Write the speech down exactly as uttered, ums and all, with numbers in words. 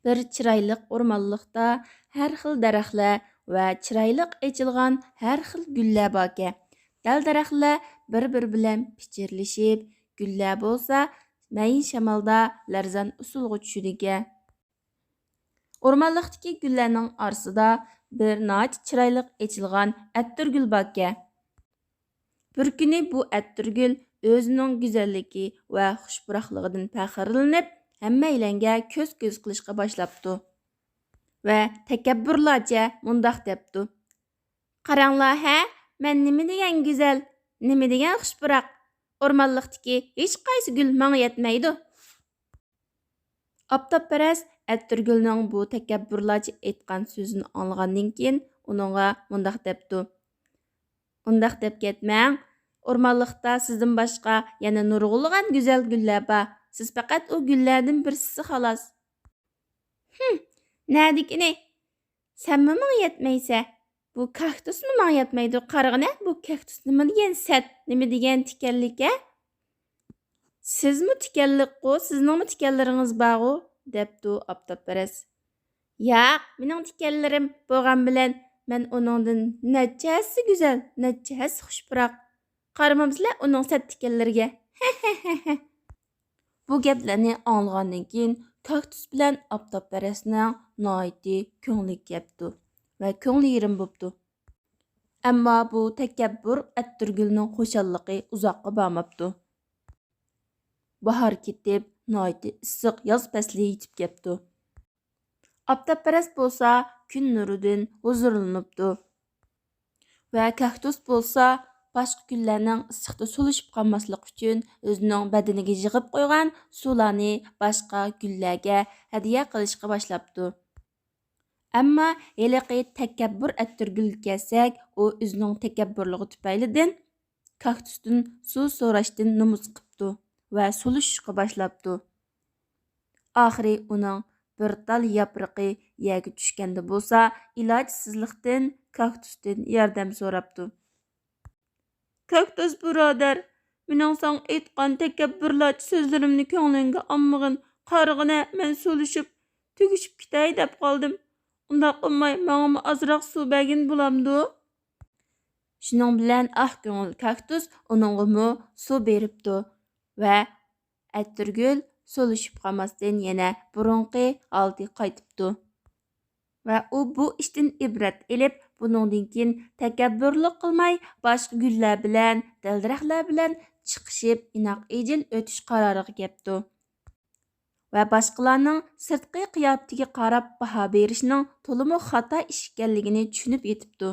بىر چىرايلىق ئورمانلىقتا ھەر خىل دەرەخلەر ۋە چىرايلىق ئېچىلغان ھەر خىل گۈللەر باركەن. دەل-دەرەخلەر بىر-بىرى بىلەن پىچىرلىشىپ، گۈللەر بولسا مەيىن شامالدا لەرزان ئۇسسۇلغا چۈشىدىكەن. ئورمانلىقتىكى گۈللەرنىڭ ئارىسىدا بىر ناھايىتى چىرايلىق ئېچىلغان ئەتىرگۈل باركەن. بىر كۈنى بۇ ئەتىرگۈل ئۆزىنىڭ گۈزەللىكى ۋە خۇش پۇراقلىقىدىن پەخىرلىنىپ، ھەممەيلەنگە كۆز-كۆز قىلىشقا باشلاپتۇ ۋە تەكەببۇرلارچە مۇنداق دەپتۇ: «قاراڭلار ھە، مەن نېمە دېگەن گۈزەل، نېمە دېگەن خۇش پۇراق! ئورمانلىقتىكى ھېچقايسى گۈل ماڭا يەتمەيدۇ.» ئاپتاپپەرەس ئەتىرگۈلنىڭ بۇ تەكەببۇرلارچە ئېيتقان سۆزىنى ئاڭلىغاندىن كېيىن، ئۇنىڭغا مۇنداق دەپتۇ: «ئۇنداق دەپ كەتمەڭ، ئورمانلىقتا سىزدىن باشقا يەنە نۇرغۇنلىغان گۈزەل گۈللەر بار. سىز پەقەت ئۇ گۈللەردىن بىرسىسى، خالاس.» «ھىم، نەدىكىنى؟ سەنمۇ ماڭا يەتمەيسە؟ بۇ كاكتۇسمۇ ماڭا يەتمەيدۇ. قارىغىنە، بۇ كاكتۇس نېمە دېگەن سەت، نېمە دېگەن تىكەنلىك ھە؟» «سىزمۇ تىكەنلىكقۇ، سىزنىڭمۇ تىكەنلىرىڭىز بارغۇ؟» دەپتۇ ئاپتاپپەرەس. «ياق، مېنىڭ تىكەنلىرىم بولغان بىلەن مەن ئۇنىڭدىن نەچچە ھەسسە گۈزەل، نەچچە ھەسسە خۇش پۇراق. قارىمامسىلەر ئۇنىڭ سەت تىكەنلىرىگە.» بۇ گەپلەرنى ئاڭلىغاندىن كېيىن، كاكتۇس بىلەن ئاپتاپپەرەسنىڭ ناھايىتى كۆڭلى كەپتۇ ۋە كۆڭلى يېرىم بوپتۇ. ئەمما بۇ تەكەببۇر ئەتىرگۈلنىڭ خۇشاللىقى ئۇزاققا بارماپتۇ. باھار كېتىپ، ناھايىتى ئىسسىق ياز پەسلى يېتىپ كەپتۇ. ئاپتاپپەرەس بولسا كۈن نۇرىدىن ھۇزۇرلىنىپتۇ ۋە كاكتۇس بولسا باشقا گۈللەرنىڭ ئىسسىقتا سولىشىپ قالماسلىقى ئۈچۈن ئۆزىنىڭ بەدىنىگە يىغىپ قويغان سۇلارنى باشقا گۈللەرگە ھەدىيە قىلىشقا باشلاپتۇ. ئەمما ھېلىقى تەكەببۇر ئەتىرگۈلگە كەلسەك، ئۇ ئۆزىنىڭ تەكەببۇرلۇقى تۈپەيلىدىن كاكتۇستىن سۇ سوراشتىن نومۇس قىپتۇ ۋە سولىشىشقا باشلاپتۇ. ئاخىرى ئۇنىڭ بىر تال ياپرىقى يەرگە چۈشكەندە بولسا، ئىلاجسىزلىقتىن كاكتۇستىن ياردەم سوراپتۇ. كاكتۇس بۇرادەر، مېنىڭ ساڭا ئېيتقان تەكەببۇرلارچە سۆزلىرىمنى كۆڭلۈڭگە ئالمىغىن. قارىغىنە، مەن سولىشىپ، تۈگىشىپ كېتەي دەپ قالدىم. ئۇنداق قىلماي، ماڭىمۇ ئازراق سۇ بەرگىن بولامدۇ؟ شۇنىڭ بىلەن ئاق كۆڭۈل كاكتۇس ئۇنىڭغىمۇ سۇ بېرىپتۇ ۋە ئەتىرگۈل سولىشىپ قالماستىن يەنە بۇرۇنقى ھالىتىگە قايتىپتۇ. ۋە ئۇ بۇ ئىشتىن ئىبرەت ئېلىپ، بۇنىڭدىن كېيىن تەكەببۇرلۇق قىلماي، باشقا گۈللەر بىلەن، دەل-دەرەخلەر بىلەن چىقىشىپ، ئىناق ئىجىل ئۆتۈش قارارىغا كەپتۇ. ۋە باشقىلارنىڭ سىرتقى قىياپىتىگە قاراپ باھا بېرىشنىڭ تولىمۇ خاتا ئىش ئىكەنلىكىنى چۈشىنىپ يېتىپتۇ.